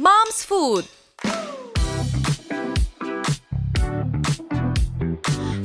Mom's Food.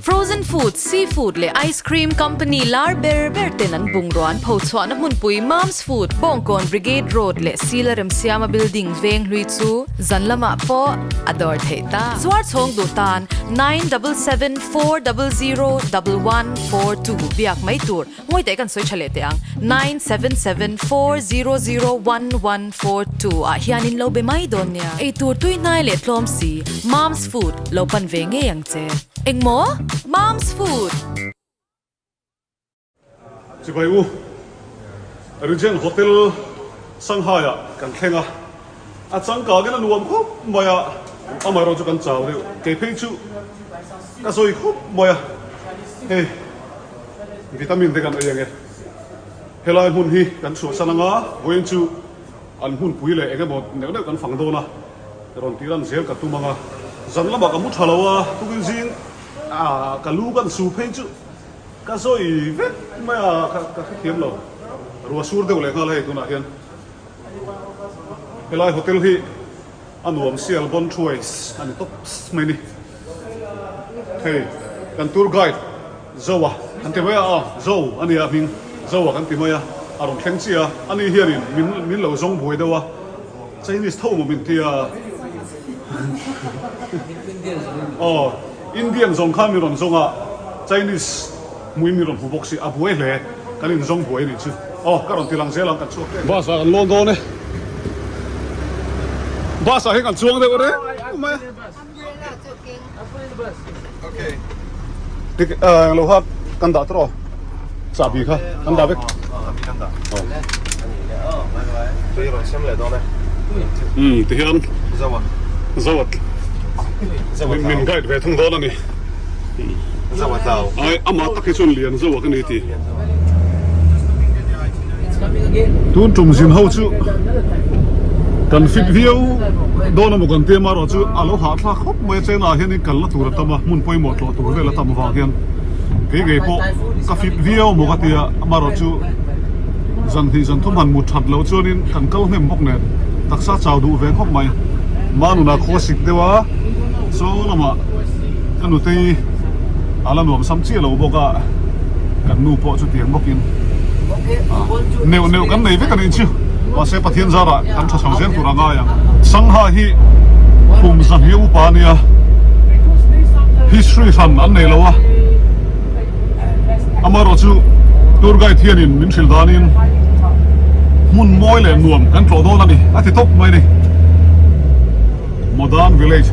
Frozen food, seafood leh ice cream company lar ber ber ten an bungrua an pho chhuahna hmunpui Mom's Food, Bawngkawn Brigade Road leh Sila Remsiama Building veng hlui chu zan lamah pawh a dawr theih ta. Zuar chhawng duh tan 9774001142 biak mai tur. Ngawi teh kan sawi tha leh teh ang, 9774001142 ah hianin lo be mai dawn nia. Eitur tui hnai leh tlawm si, Mom's Food lo pan ve ngei ang che. Engmaw? Mom's Food! Chibai u, Regent Hotel Shanghai ah kan thleng a, a changkang in a nuam khawp mai a, amaherawhchu kan chau deuh, kei phei chu ka sawi khawp mai a, hei. Vitamin te kan ei ang e. Helai hmun hi kan chhuahsan anga vawiin chu an hmunpui leh eng emaw neuh neuh kan fang dawn a, rawn tih lan zel ka tum anga zan lamah ka mu tha lo a, tukin zing ah ka lu kan su phei chu ka zawi vek mai a, ka hrethiam lo. Rua sur deuh leh nghal hei tunah hian helai hotel hi a nuam sial bon thuais a ni tawp mai ni. Hei kan tour guide Zoa kan ti mai a, aw Zo a nia hming Zoa kan ti mai a, a rawn thleng chiah a, ani hianin min min lo zawng buai deuh a, Chinese tho maw min ti a, aw Indian zawng khan min rawn zawng a, Chinese hmuin min rawn hmu bawk si, a buai hle, kan in zawng buai a nih chu, aw ka rawn ti lang zel ang kan chhuak ṭep. Bus ah kan lawn dawn e, bus ah hian kan chuang deuh reng mai a. Tik eh lo kha kan dah tawh chahbi kha kan dah vek. Um ti hian Zawat min guide ve thung dawn a ni. Ai amah tak hi chuan lian Zawa ka ni ti. Tun tum zin ho chu kan fit viau dawn emaw kan tia marawh chu a lo hahthlak khawp mai a chena ah hianin kal la tur a tam a hmun pawimawh tlawh tur vel a tam vang hian kei ngei pawh ka fit viau emaw ka tia amarawh chu zan hnih zan thum han mut that loh chuanin kan kal hnem bawk nen taksa chau duh ve khawp mai manuna khaw sik deuh a saw lamah ka nutei a la nuam sam chiah lo bawk a. Kan nu pawh chu tiang bawkin neuh neuh kan nei vek a nih chu. Mahse Pathian zarah kan tha chho zel tur a ngai ang. Sangha hi kum zahnih upa a nia, history hran an nei lo a. Amaherawh chu tour guide hianin min hrilh danin hmun mawi leh nuam kan tlawh dawn a ni a ti tawp mai a ni. Modern village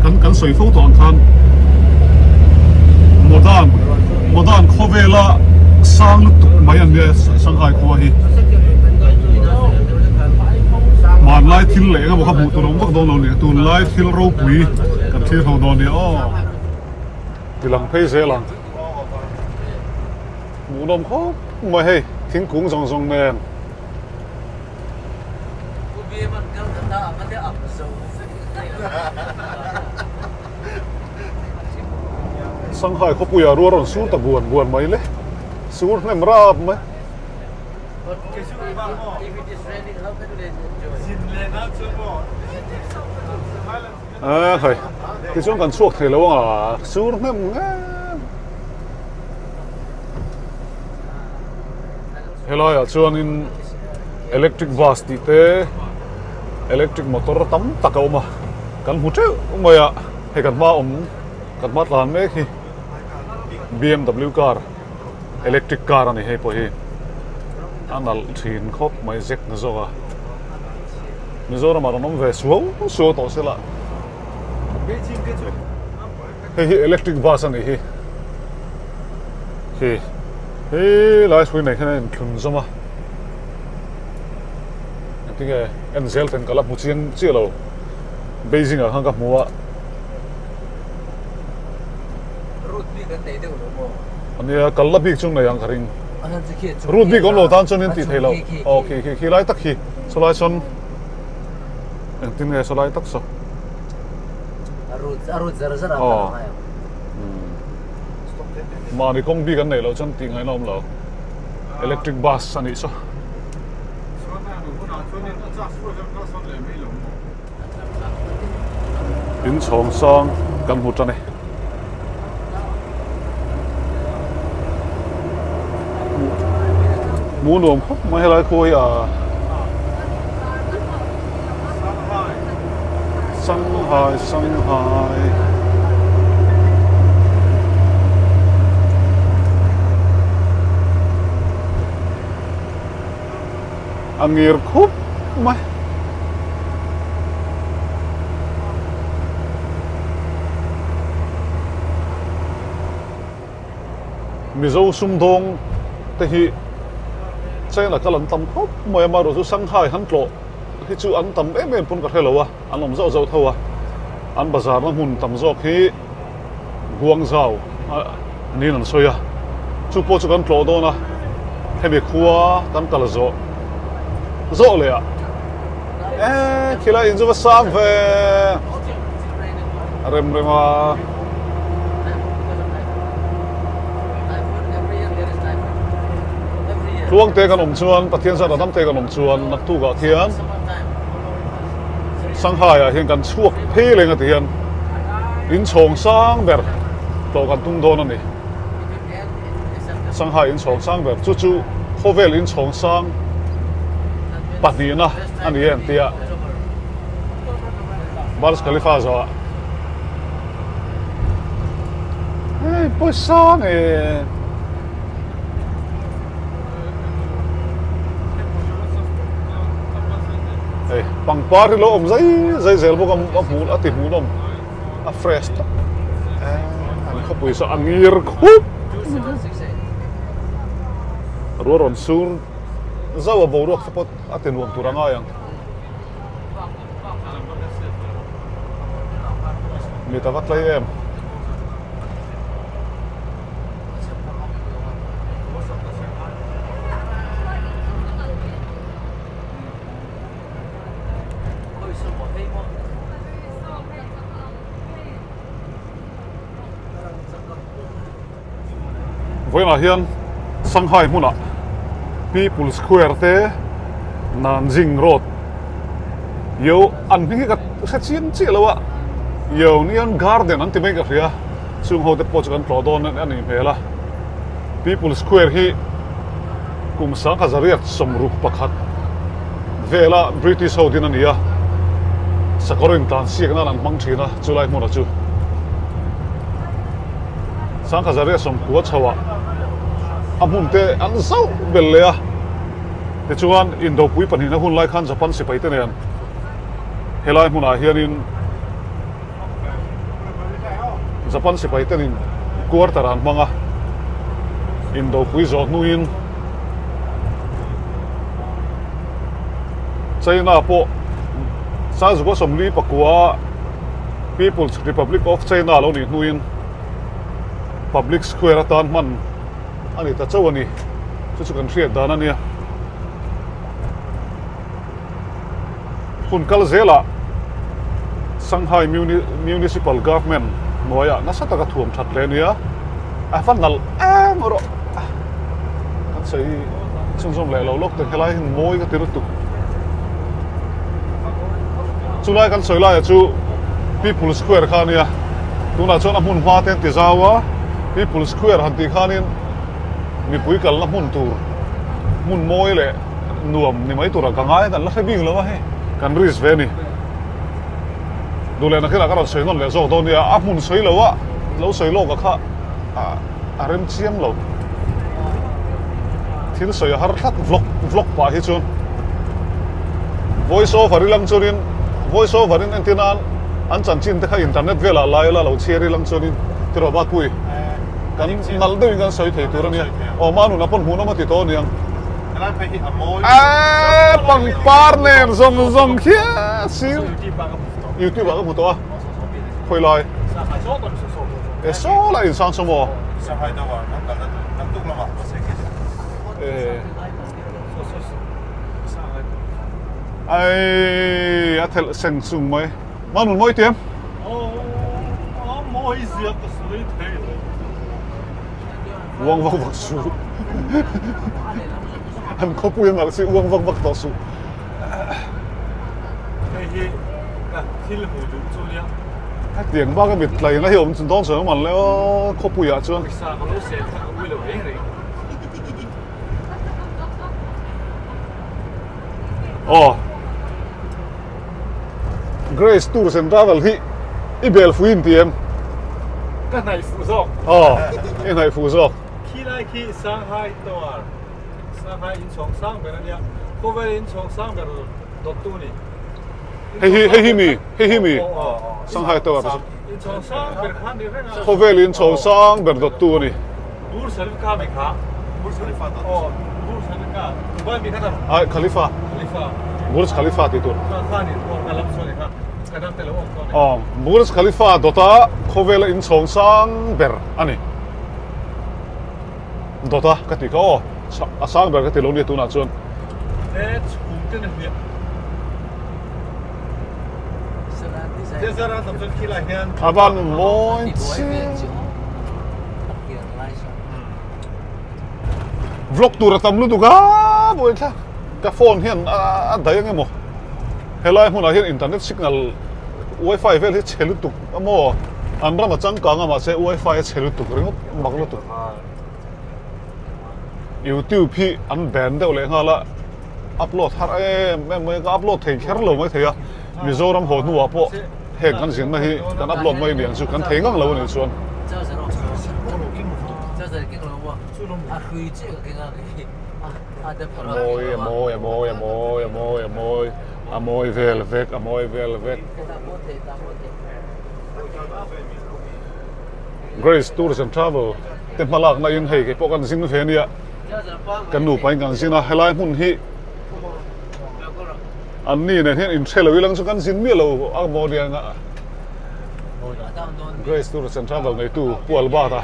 kan kan sawi fo tawh ang khan Modern Modern khawvela sang lutuk mai an nia Shanghai khua hi hmanlai thil leh engemaw kha hmuh tur a awm vak dawn lo nia tunlai thil ropui kan thlir ho dawn nia aw tilang phei zel ang hmuhnawm khawp mai hei thingkung zawng zawng nen. Shanghai khawpuiah rual rawn sur ta buan buan mai le, sur hnem rap mai. A khai, tichuan kan chhuak thei lo ang a, sur hnem em. Helaiah chuanin electric bus tih te electric motor tam tak a awm a kan hmu teuh mai a hei kan hma awm kan hma tlan mek hi B_M_W car electric car a ni hei pawh hi a nalh thin khawp mai zek na zawk a Mizoram ah rawn awm ve suau suau tawh se la hei hi electric bus a nih hi khi he lai hrui nei khian a inthlun zawm a engtinge en zel ten ka la hmu chiang chiah lo Beijing ah khan ka hmu a ania kal la bik chu nei ang ka ring route bik awm lo tan chuan in tih theih loh aw khi khi khi lai tak khi sawlai sawn engtin nge sawlai tak saw aw Mahni kawng bik an neih loh chuan tih ngaihna awm lo. Electric bus a nih saw. Inchhawng sang kan hmu tan e. Hmuh nuam khawp mai helai khua hi a Shanghai Shanghai A ngir khup mai. Mizo sumdawng te hi China kal an tam khawp mai a, amaherawhchu Shanghai han tlawh hi chu an tam em em pawn ka hre lo a, an awm zauh zauh tho a, an bazar na hmun tam zawk hi Guangzhou niin an sawi a, chu pawh chu kan tlawh dawn a, hemi khua kan kal zawh zawh leh ah eh khilai in chu va sang ve a rem rem a. Tluang te kan awm chuan Pathian zat a dam te kan awm chuan naktuk ah khian Shanghai ah hian kan chhuak phei leng a ti hian inchhawng sang ber tlawh kan tum dawn a ni. Shanghai inchhawng sang ber chu chu khawvel inchhawng sang pahnihna a ni em tia Burj Khalifa zawhah hei pawisa nge Hei pangpar hi lo awm zai zai zel bawk a a hmuh a ti hmuhnawm a fresh tak an khawpui saw a ngir khup ruah rawn sur zauh a boruak te pawh a ti nuam tur a ngai ang mit a va tlai em. Vawiinah hian Shanghai hmunah People Square te Nanjing Road yo an hming hi ka hre chiang chiah lo a Younian Garden an ti mai ka hria. Chung ho te pawh chu kan tlawh dawn a nih hmel a, People Square hi kum 1861 vela British ho din a ni a, sakawr intlan siak nan an hmang thin a, chulai hmunah chu 1890 chhoah a hmun te an zauh belh leh a, tichuan Indopui pahnihna hun lai khan Japan sipai te nen helai hmunah hianin Japan sipai ten in quarter an hmang a, indopui zawh hnuin China pawh Sazukua 49 People's Republic of China lo nih hnuin Public Square atan hman a ni ta chauh a ni, chu chu kan hriat dan a nia. Hun kal zelah Shanghai Municipal Government hnuaiah nasa taka thuam that hle nia a va nalh em erawh kan sawi chhunzawm leh lo lawk te helai hi mawi ka ti lutuk chulai kan sawi laiah chu People Square kha ania tunah chuan a hmun hma te an ti zau a People Square han tih khanin mipui kalna hmun tur hmun mawi leh nuam ni mai tura ka ngai a kan la hre bik lo a hei kan risk ve a ni duh leh nakinah ka rawn sawi nawn leh zawk dawn nia a hmun sawi lo a lo sawi lawk a kha a rem chiang lo thil sawi a har tlat vlog vlog pah hi chuan voice over i lang chuanin voice over in entir nan an chanchin te kha internet velah lai la lo chhiar i lang chuanin tiraw Batpui kan nalh deuhin kan sawi thei tur a nia aw Manuna pawn hmuhnawm a ti tawh aniang. Eee pangpar nen zawng zawng khian sir youtube ah ka hmu tawh a khawi lai e saw lai in sang saw maw ai a thelh seng sung mai manun mawi tiam Uang vak vak suh. An khawpui a nalh si uang vak vak tawh suh. Hei hi ka thil hmuh duh chu nia. Hetiang bak a mit tlaina hi awm dawn chuan awm an le aw khawpuiah chuan. Pawisa ka lo sel kha ka ui lo reng reng. Aw. Grace Tours and Travel hi i bel fui in ti em? Ka hnaih fuh zawk. Aw, i hnaih fuh zawk. Khi lai khi Shanghai Tower, Shanghai inchhawng sang ber a nia. Khawvel inchhawng sang ber dawttu a ni. Hei hi, hei hi mi, hei hi mi Shanghai Tower chu. Inchhawng sang ber kha ni reng a. Khawvel inchhawng sang ber dawttu a ni. Burj Khalifa mi kha. Burj Khalifa dawt. Aw, Burj Khalifa. Dubai mi kha ta. Ai, Khalifa. Khalifa. Burj Khalifa tih tur. Kha kha ni, aw ka lam sawn ni kha. Ka dang te lo awm tawh ni. Aw, Burj Khalifa dawta khawvela inchhawng sang ber a ni. Dawta ka tih kha aw, a sang ber ka ti lo nia tunah chuan. He chhum te na hliah. A van mawi chiang. Vlog tur a tam lutuk a buaithlak ka phone hian a daih ang emaw helai hmunah hian internet signal wifi vel hi chhe lutuk a maw an ram a changkang a mahse wifi a chhe lutuk ringawt mak lutuk youtube hi an ban deuh leh nghal a. upload har em em mai ka upload thei kher lo mai thei a Mizoram haw hnuah pawh heng kan zinna hi kan upload mai aniang chu kan thei ngang lo anih chuan. A mawi a mawi a mawi a mawi a mawi a mawi a mawi vel vek a mawi vel vek. Grace Tours and Travel te hmalakna in hei keipawh kan zin ve ania. Kan nupa in kan zin a, helai hmun hi an ni nen hian inhre lo ilang chu kan zin miah lo a maw nia Grace Tours and Travel neitu Pu Albert-a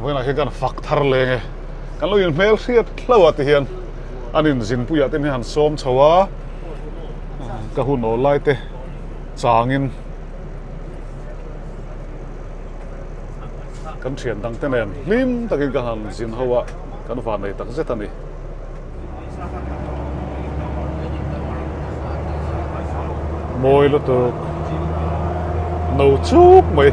vawiinah hian kan fak thar leng e. Kan lo inhmel hriat hlauh a ti hian an inzinpuiah te hian han sawm chho a, ka hun awl lai te changin. Kan thian dang te nen hlim takin ka han zin ho a, kan van nei tak zet a ni. Mawi lutuk no chuk mai.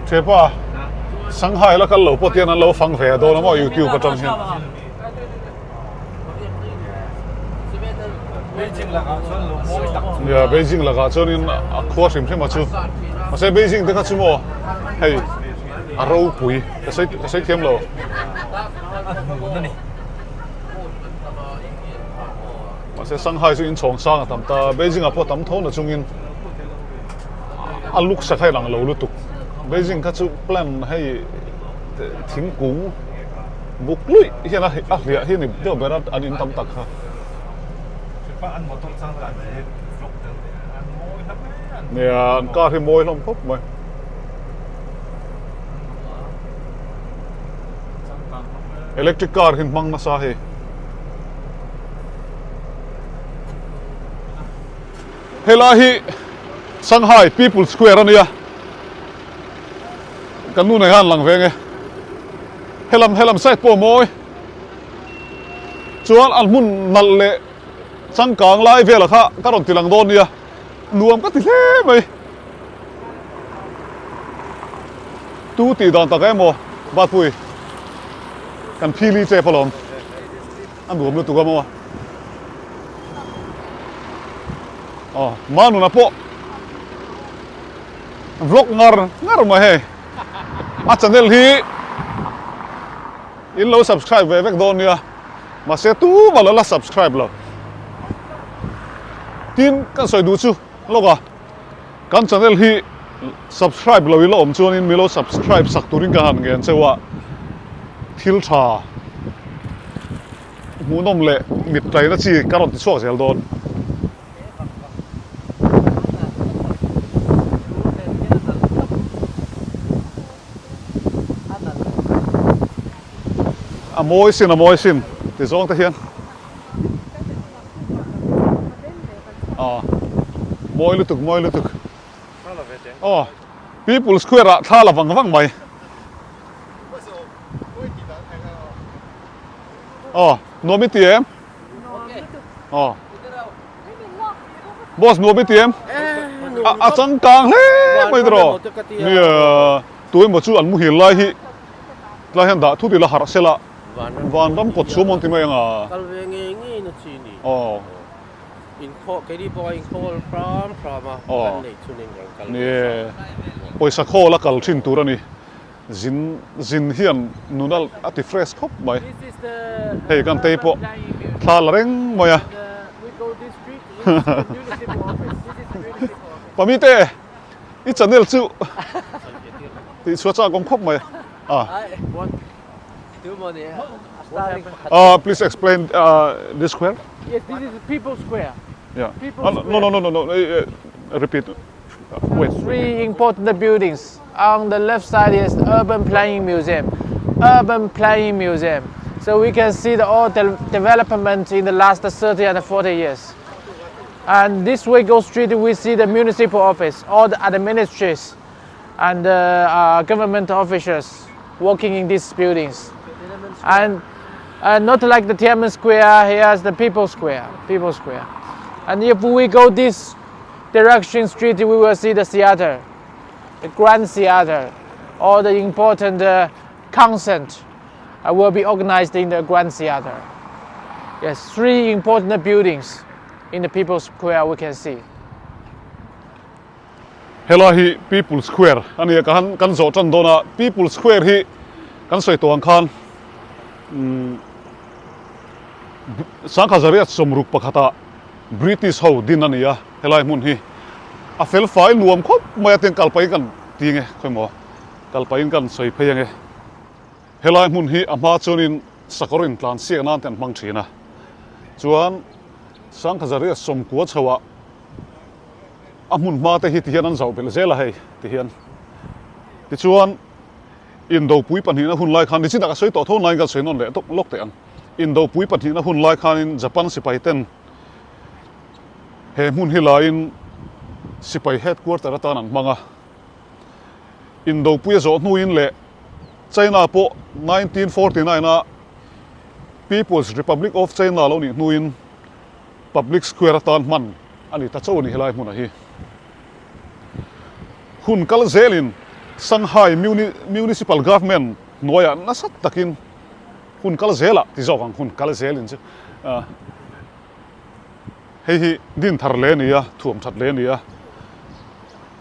Thepa Shanghai la kal lo pawh tian an lo fang ve dawn a maw youtube atang hian. Nia Beijing lakah chuanin a khua hrim hrim a chu mahse Beijing te kha chu maw hei a ropui ka sawi ka sawi thiam lo. Mahse Shanghai chu inchhawng sang a tam ta, Beijing ah pawh a tam tho na chungin a luk sak a inang lo lutuk. Beijing kha chu plan hei thingkung buk luih hian a hliah hi a ni deuh ber a, an in tam tak kha. Nia an car hi mawi hlawm khawp mai. Electric car hi hmang nasa hei. Helai hi Shanghai People Square a nia kan nu nei hian lang ve nge helam helam side pawh a mawi chuan an hmun nalh leh changkang lai velah kha ka rawn ti lang dawn nia nuam ka ti hle mai tu tih dan tak emaw Batpui kan phili chep alawm. A nuam lutuk a maw? Aw, Manuna pawh vlog ngar ngar mai hei. A channel hi in lo subscribe ve vek dawn nia. Mahse tumah la la subscribe lo. Tin, kan sawi duh chu lawk a, kan channel hi subscribe lo ila awm chuanin mi lo subscribe sak turin ka han ngen cheu a. Thil tha hmuhnawm leh mit tlaina chi ka rawn ti chhuak zel dawn. A mawi sin a mawi sin ti zawng te hian. A mawi lutuk mawi lutuk. Aw People Square ah thla la vang vang mai. Aw nuam i ti em? Aw Boss nuam i ti em? A changkang hle mai tiraw? Nia tu emaw chu an muhil lai hi tlai hian dah thut ila harh sela vanram kawt chhum an ti mai ang a. Kal ve ngei ngei na chi ni. Aw. Inkhaw keini pawh a inkhawl hram hram a kan neih chunin kan kal ve hram. Ni pawisa khawl a kal thin tur a ni. Zin zin hian nun a a ti fresh khawp mai. Hei kan tei pawh thla la reng mai a. Pamite i channel chu tih chhuah chak awm khawp mai a. Ah please explain this square. Yes, this is People's Square. Yeah. No no no no no repeat. Wait. Three important buildings. On the left side is Urban Planning Museum. Urban Planning Museum. So we can see the all de development in the last 30 and 40 years. And this way go street, we see the municipal office, all the administrators and uh, uh, government officials working in these buildings. And uh, not like the Tiananmen Square, here's the People's Square, People's Square. And if we go this direction street, we will see the theater, the Grand Theater. All the important uh, concert uh, will be organized in the Grand Theater. Yes, three important buildings in the People's Square we can see. Helai hi People Square a ni a, ka han kan zawh tan dawn a, People Square hi kan sawi tawh ang khan umm Sangha Zariat sawmruk pakhata British ho din a ni a, helai hmun hi a fel fai nuam khawp mai a, tin kalpahin kan ti nge khawimaw kalpahin kan sawi phei ange. Helai hmun hi a hma chuanin sakawr intlan siak nan te an hmang thin a, chuan Sangha Zariat sawmkua chhoah a hmun hma te hi tihian an zauh belh zel a hei tihian tichuan indopui pahnihna hun lai khan nichinah ka sawi tawh tho nain ka sawi nawn leh tawk lawk teh ang indopui pahnihna hun lai khanin Japan sipai ten he hmun hi laiin sipai headquarter atan an hmang a indopui a zawh hnuin leh China pawh 1949 a People's Republic of China lo nih hnuin Public Square atan hman a ni ta chauh a ni helai hmunah hi. Hun kal zelin Shanghai Municipal Government hnuaiah nasa takin hun kal zelah ti zawk ang hun kal zelin chu hei hi din thar hle a ni a, thuam that hle a ni a.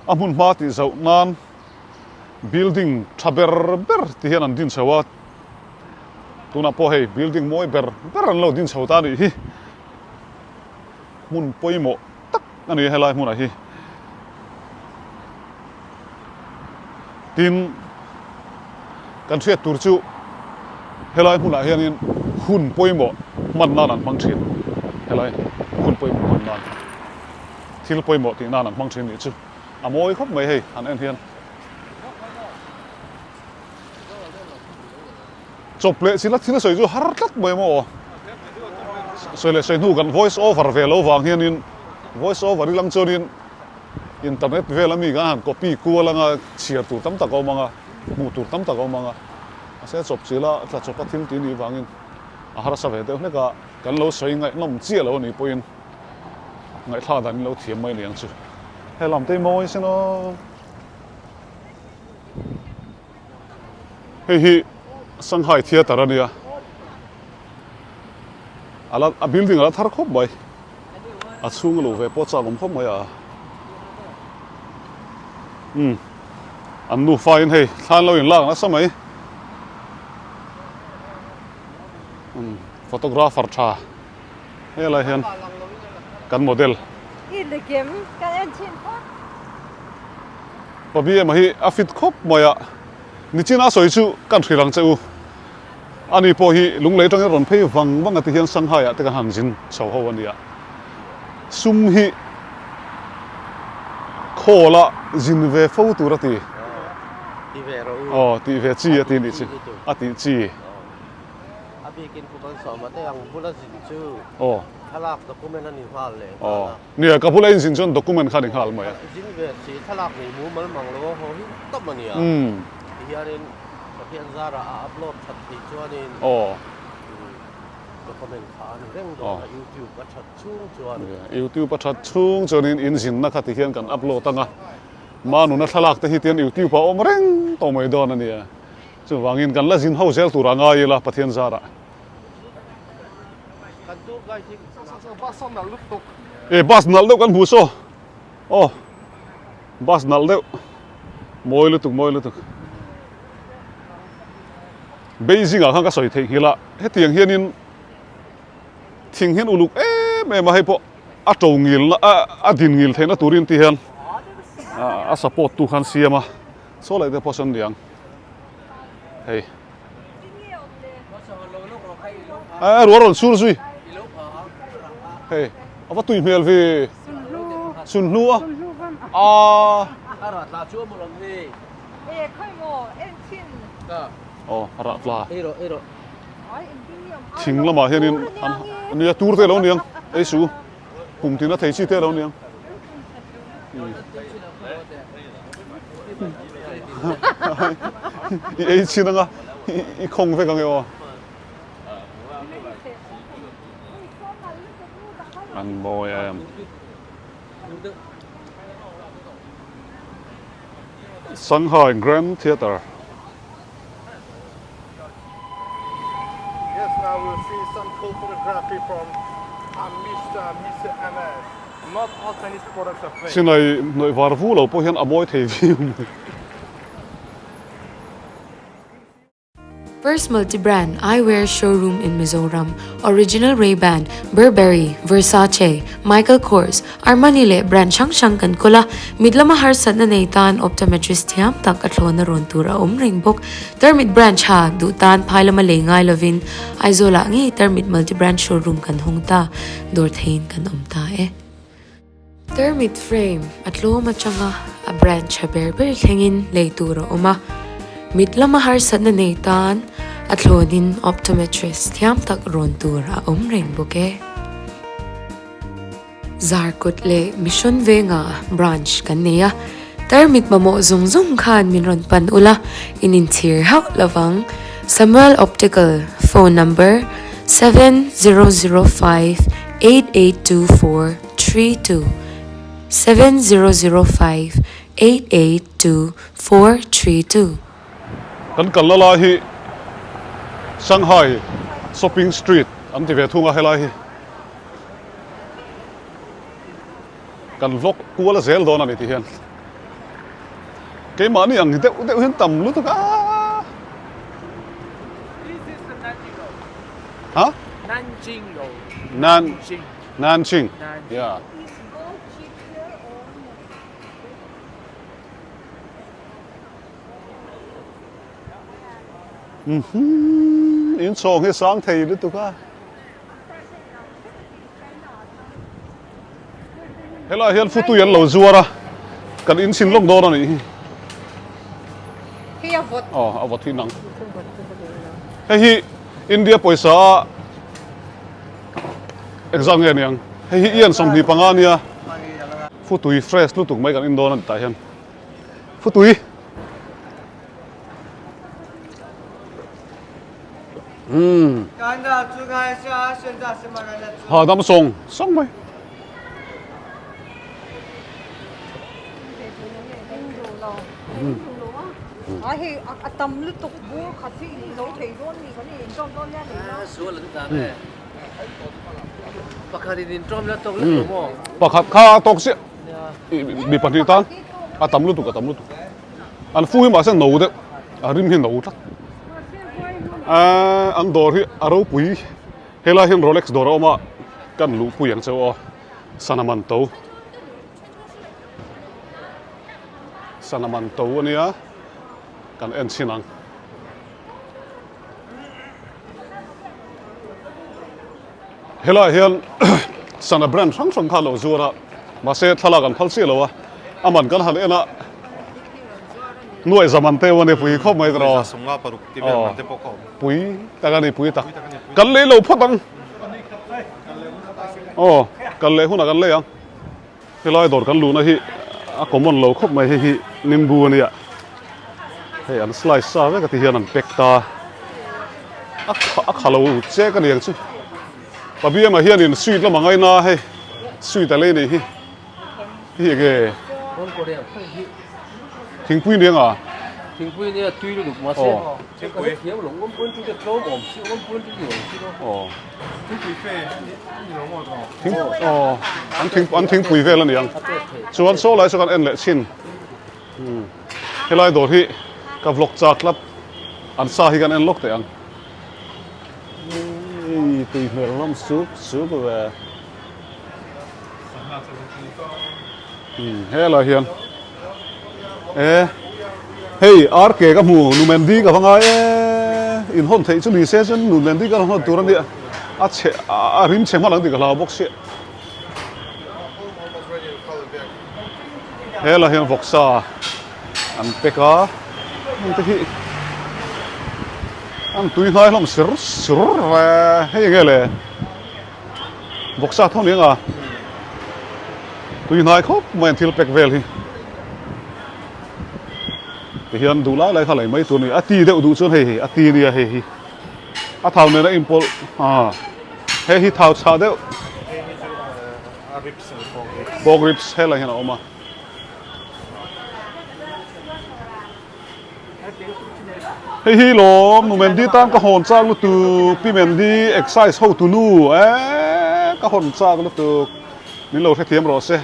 A hmun hma tih zauh nan building tha ber ber ti hian an din chho a. Tunah pawh hei building mawi ber ber an lo din chho ta a nih hi. Hmun pawimawh tak a ni a helai hmunah hi. Tin, kan hriat tur chu helai hmunah hianin hun pawimawh hman nan an hmang thin. Helai hun pawimawh hman nan, thil pawimawh tih nan an hmang thin nih chu a mawi khawp mai hei han en hian. Chawp leh chila thil a sawi chu har tlat mai maw? Sawi leh sawi hnu kan voice over ve lo vang hianin voice over i lang chuanin internet vel ami kan han copy kual anga chhiar tur tam tak a awm anga hmuh tur tam tak a awm anga mahse chawp chila tla chawpa thil tih nih vangin a harsa ve deuh hlek a kan lo sawi ngaihnawm chiah lo anih pawhin ngaihthlak dan in lo thiam mai aniang chu helam te hi mawi sin aw. Hei hi Shanghai Theatre a nia a la a building a la thar khawp mai a chhung a lo ve pawh chak awm khawp mai a umm an nufa in hei thla an lo in lak nasa mai umm photographer tha helai hian kan model. Pabi emaw hi a fit khawp mai a, nichina a sawi chu kan hrilh ang che u. Ani pawh hi lunglei atangin rawn phei vang vang a ti hian Shanghai ah te kan han zin chho ho a nia. Sum hi khawl a zin ve fo tur a ti. Aw tih ve chi a ti nih chu a tih chi. A bikin pu kan sawm a te ang bula zin chu. Aw. Thlalak document a ni nghal leh nghal a. Nia, ka bula inzin chuan document kha a ni nghal mai a. Zin ve si, thlalak nei mumal mang lo a haw hi tam a nia. Tihianin Pathian zarah a upload that theih chuanin document kha a ni reng dawn a, YouTube a that chhung chuan. YouTube a that chhung chuanin inzinna kha tihian kan upload ang a, Manuna thlalak te hi tian YouTube ah awm reng tawh mai dawn a nia. Chuvangin kan la zin ho zel tur a ngai ila Pathian zarah. E bus nalh deuh kan hmu saw aw bus nalh deuh mawi lutuk mawi lutuk Beijing ah khan ka sawi theih nghilh a hetiang hianin thing hian uluk em em a hei pawh a to ngil na a din ngil theihna turin ti hian a support tu khan siam a saw leh te pawh sawn niang hei. A rual rawn sur zui. Hei, a va tui hmel ve. Sunhlu a. A. A rah tla chu a maw lam hei. E khawi maw en thin. Aw, a rah tla. Ei rawh, ei rawh. Thing lamah hianin an nia tur te lo niang. Ei su. Kum tin a thei chi te lo niang. I ei chin anga i khawng vek ang e aw. An mawi em. Shanghai Grand Theatre. Yes, now we'll see some cool photography from Mr. Mr. MS. Not all Chinese products are fake. Chinai hnawih var vu lo pawh hian a mawi thei viau mai. First multi-brand eyewear showroom in Mizoram, Original Ray-Ban, Burberry, Versace, Michael Kors, Armani leh brand hrang hrang kan kawl a, mit lama harsatna nei tan optometrist thiam tak a thlawna rawn tur a awm reng bawk. Tarmit branch ha duh tan phai lama lei ngai lovin Aizawlah ngei Tarmit multi branch showroom kan hawng ta, dawr theiin kan awm ta e. Tarmit frame a tlawm atanga a branch ha ber ber thlengin lei tur a awm a, mit lama harsatna nei tan a thlawnin optometrist thiam tak rawn tur a awm reng bawk e. Zarkawt leh Mission Venga branch kan nei a, tarmit mamawh zawng zawng khan min rawn pan ula, in inchhir hauh lovang. Samuel Optical, phone number, 7005 8824 32, 7005 882 432. Kan kalna lai hi Shanghai Shopping Street an ti ve thung a helai hi. Kan vlog kual a zel dawn a ni ti hian keimahni ang deuh deuh hian tam lutuk a. Ha? Nanjing Road. Nan Nanjing. Yeah. Mhm. In chhawng hi sang thei lutuk a. Helai hian futui an lo zuar a, kan inchhin lawk dawn a nih hi. Hei a vawt. Aw, a vawt hi nang. Hei hi India pawisa a engzah nge niang? Hei hi ian 25 nia. Futui fresh lutuk mai kan in dawn a ni tah hian. Futui. Umm. Hahdam sawng sawng mai. Pakhat kha a tawk chiah. Mi pahnih tan a tam lutuk a tam lutuk. An fu hi mahse no deuh a rim hi no tlat. Ahh an dawr hi a ropui helai hian Rolex dawr a awm a kan luhpui ang chauh aw sana man to sana man to a nia kan en chhin ang. Helai hian sana brand hrang hrang kha a lo zuar a, mahse thlalak an phal chiah lo a, a man kan han en a, nuaih za man te a ni pui khawp mai tawh aw, pui tak a ni pui tak, kan lei lo phawt ang. Aw kal leh hunah kan lei ang. Helai dawr kan luhna hi a common lo khawp mai hei hi nimbu a nia. Hei an slice sa vek a ti hian an pack ta. A kha a kha lo chek a ni ang chu. Pa BM-a hianin sweet lam a ngaina a hei sweet a lei nih hi. Hei enge thingpui ni anga? Thingpui nia tui lutuk mahse thingpui thiam lo 1.2 te tlawm awm si 1.2 ni awm si lo. Aw. Thing aw an thing an thingpui vel a ni ang. Chuan saw lai saw kan en leh chhin. Helai dawr hi ka vlog chak tlat an sa hi kan en lawk teh ang. Ei tui hmel hlawm sup sup ve. Helai hian e hei RK ka hmu Numendi ka va ngai e in hawn theih chu ni se chuan Numendi ka hawn tur a nia a chhe a rim chhe hman ang tih ka hlau bawk sia helai hian vawksa an pack a heng te hi an tui hnai hlawm sir sur ve hei enge le. Vawksa tho ni anga tui hnai khawp mai an thil pack vel hi tihian duh lai lai kha lei mai tur a ni a ti deuh duh chuan hei hi a ti nia hei hi a thau nena inpawlh ah hei hi thau chhah deuh pork ribs helai hian a awm a. Hei hi lawm nu Mandy tan ka hawn chak lutuk Pi Mandy exercise ho tu nu eee ka hawn chak lutuk min lo hrethiam rawh se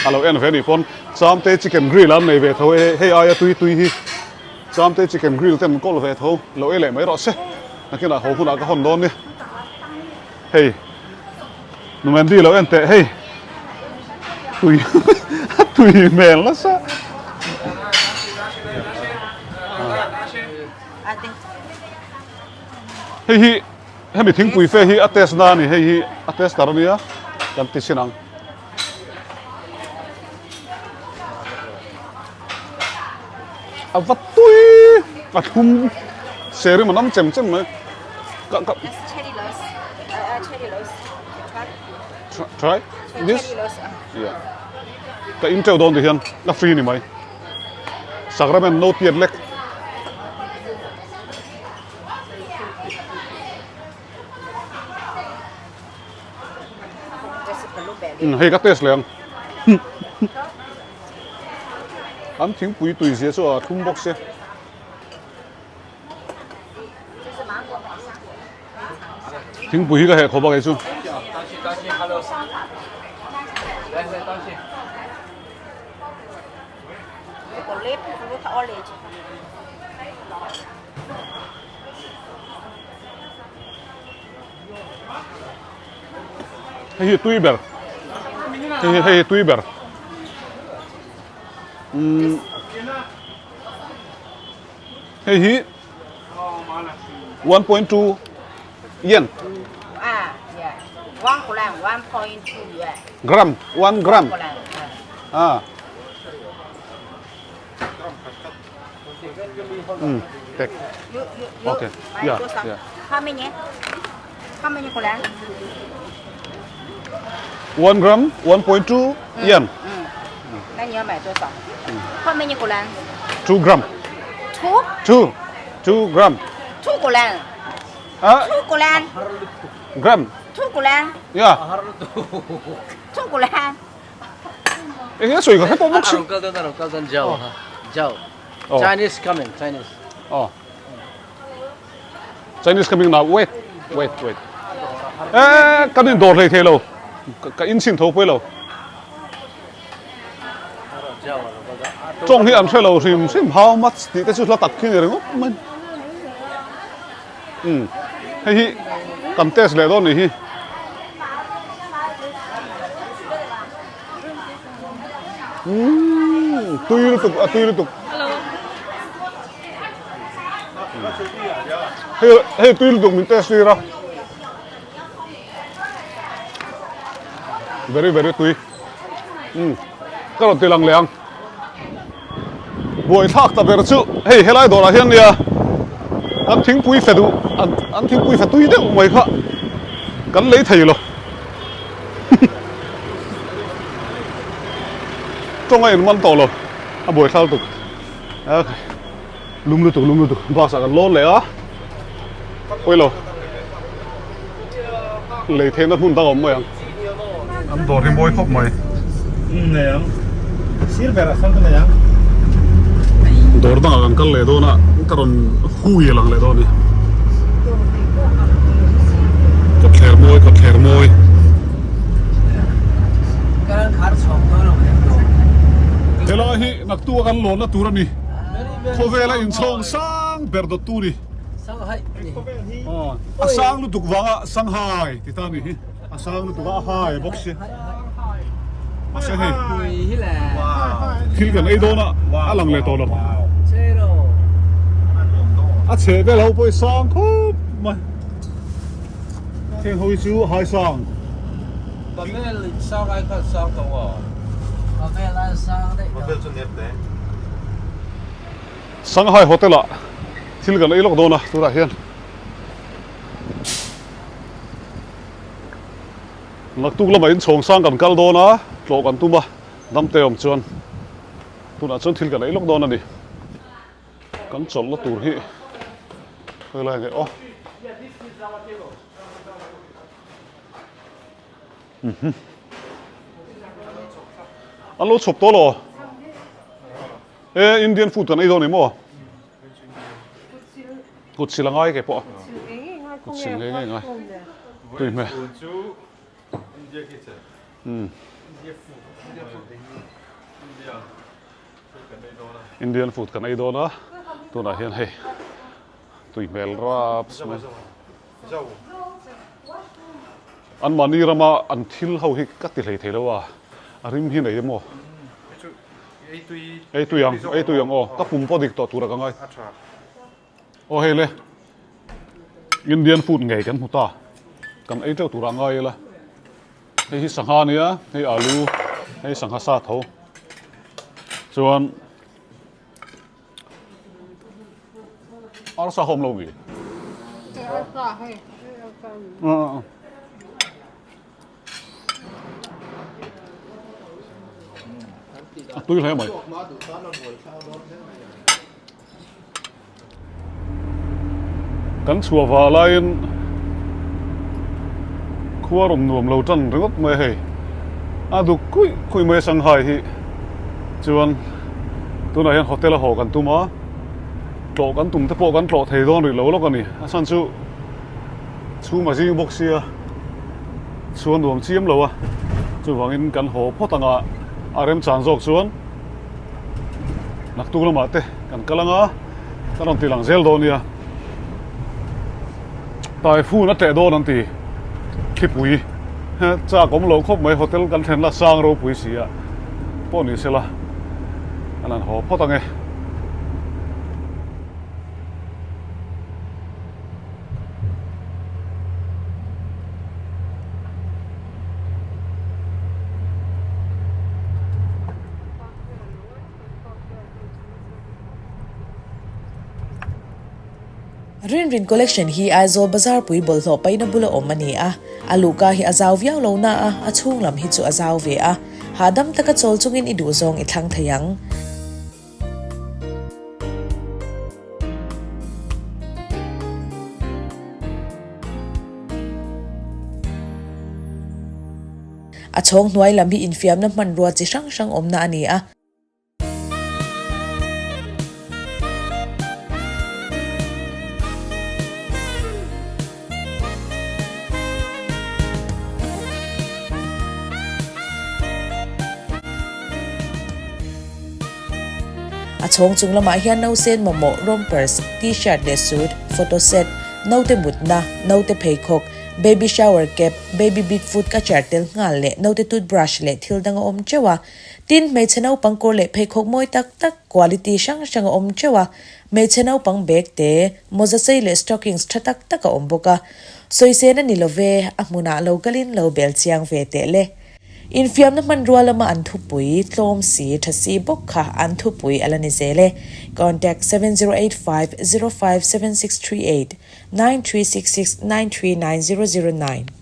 a lo en ve anih pawn Chamte chicken grill an nei ve tho e hei aia tui tui hi Chamte chicken grill te an kawl ve tho lo ei leh mai rawh se nakinah haw hunah ka hawn dawn nia hei nu Mandy lo en teh hei tui a tui hmel nasa hei hi hemi thingpui fe hi a test na a ni hei hi a tester a nia kan ti chhin ang. A va tui a thlum serim a nam chem chem mai ka ka try this yeah ka in teuh dawn ti hian ka free ni mai sacrament no tiat lek hei ka test leh ang An thingpui tui zia chu a thlum bawk sia. Thingpui hi ka heh khawp a kei chu. Hei hi tui ber hei hi hei hi tui ber umm hei hi 1.2 yen gram 1 gram ah Mm, take. You, you, you Okay. buy Yeah, 多少 yeah. How many? How many gram? 1 gram, 1.2 yen. 那你要买多少？How many gram? 2 gram. Two? 2. 2 gram. Two gram. Ah, Two gram. gram. Two gram. Yeah. Two gram. Eng nge sawi ka hre pawh bawk si. A rawn kal dawn a rawn kal dawn Zhao ha Zhao Chinese coming Chinese. Aw Chinese coming now wait wait wait eh kan in dawr hlei thei lo ka in chhin tho pawh lo tawng hi an hre lo hrim hrim how much tih te chu hla tak khi ni ringawt mai umm hei hi kan test leh dawn nih hi. Umm tui lutuk a tui lutuk hei hei tui lutuk min test tir a very very tui umm ka rawn ti lang leh ang buai thlak ta ber chu hei helai dawrah hian nia kan thingpui fe duh an an thingpui fe tui deuh mai kha kan lei thei lo. Tawng a inman tawh lo a buaithlak lutuk lum lutuk lum lutuk bus ah kan lawn leh a pawi lo lei theihna hmun dang a awm mai ang. An dawr hi mawi khawp mai. Umm nei ang. Sir ber ah sawn ka nei ang. Dawr dangah kan kal leh dawn a ka rawn hui lang leh dawn a ni. Kawtthler mawi kawtthler mawi. Helai hi naktuk a kan lawnna tur a ni. Khawvela inchhawng sang ber dawttu a ni. A sang lutuk vanga Sanghai ti ta a ni hi. A sang lutuk a a hai bawk si. Mahse hei thil kan ei dawn a a lang leh tawh lo. A chheh vel ho pawh hi sang khawp mai. Heng ho hi chu hai sang. Babel sang ai khan sang tho a. Babel ai sang daih tho. Babel chu nep hle. Shanghai hotel ah thil kan ei lawk dawn a tunah hian. Naktuk lamah inchhawng sang kan kal dawn a, tlawh kan tum a, damte awm chuan tunah chuan thil kan ei lawk dawn a ni. Kan chawlhna tur hi helai nge aw. An lo chhawp tawh lo. E Indian food kan ei dawn ni maw? Kut sil a ngai ke pawh. Kut sil ngei ngei ngai. Tui hmel. Indian food kan ei dawn a. Tunah hian hei tui hmel raps mai. An mahni rama an thil ho hi ka ti hlei thei lo a. A rim hi nei emaw. Ei tui ang, ei tui ang aw. Ka pum pawh dik tawh tura ka ngai. Aw hei le. Indian food ngei kan hmu ta. Kan ei teuh tura ngai ila. Hei hi sangha ania, hei alu, hei sangha sa tho. Chuan arsa hawm lo mi. Arsa hei. Arsa. A tui hle mai. Kan chhuah vah laiin khua rawn nuam lo tan ringawt mai hei. A duk kuih kuih mai a Shanghai hi chuan tunah hian hotel a haw kan tum a, tlawh kan tum te pawh kan tlawh thei dawn rih lo lawk a ni. A chhan chu chhum a zing bawk sia. Chhuan nuam chiam lo a, chuvangin kan haw phawt ang a, a remchan zawk chuan naktuk lamah te kan kal ang a, ka rawn ti lang zel dawn nia. Typhoon a tleh dawn an ti thlipui chak awm lo khawp mai hotel kan thlen la sang ropui si a pawh ni sela an han haw phawt ang e. Rinrin Collection hi Aizawl Bazar pui bawlhhlawh paihna bula awm a ni a, a luhka hi a zau viau lo na a, a chhung lam hi chu a zau ve a, hahdam taka chawl chungin i duhzawng i thlang thei ang. A chhawng hnuai lam hi infiamna hmanrua chi hrang hrang awmna a ni a. A chhawng chung lamah hian nausen mamawh rompers, t-shirt leh suit, photo set, naute mutna, naute pheikhawk, baby shower cap, baby big foot catcher tel nghal leh naute toothbrush leh thil dang a awm teuh a. Tin, hmeichhe naupang kawr leh pheikhawk mawi tak tak, quality hrang hrang a awm teuh a. Hmeichhe naupang bag te, mawza sei leh stockings tha tak tak a awm bawk a. Sawisên a ni lo ve, a hmunah lo kalin lo bel chiang ve teh le. Infiamna hmanrua lama an thupui, tlawm si, tha si bawk kha an thupui a la ni zel e. Contact 7085 057638 9366 939009.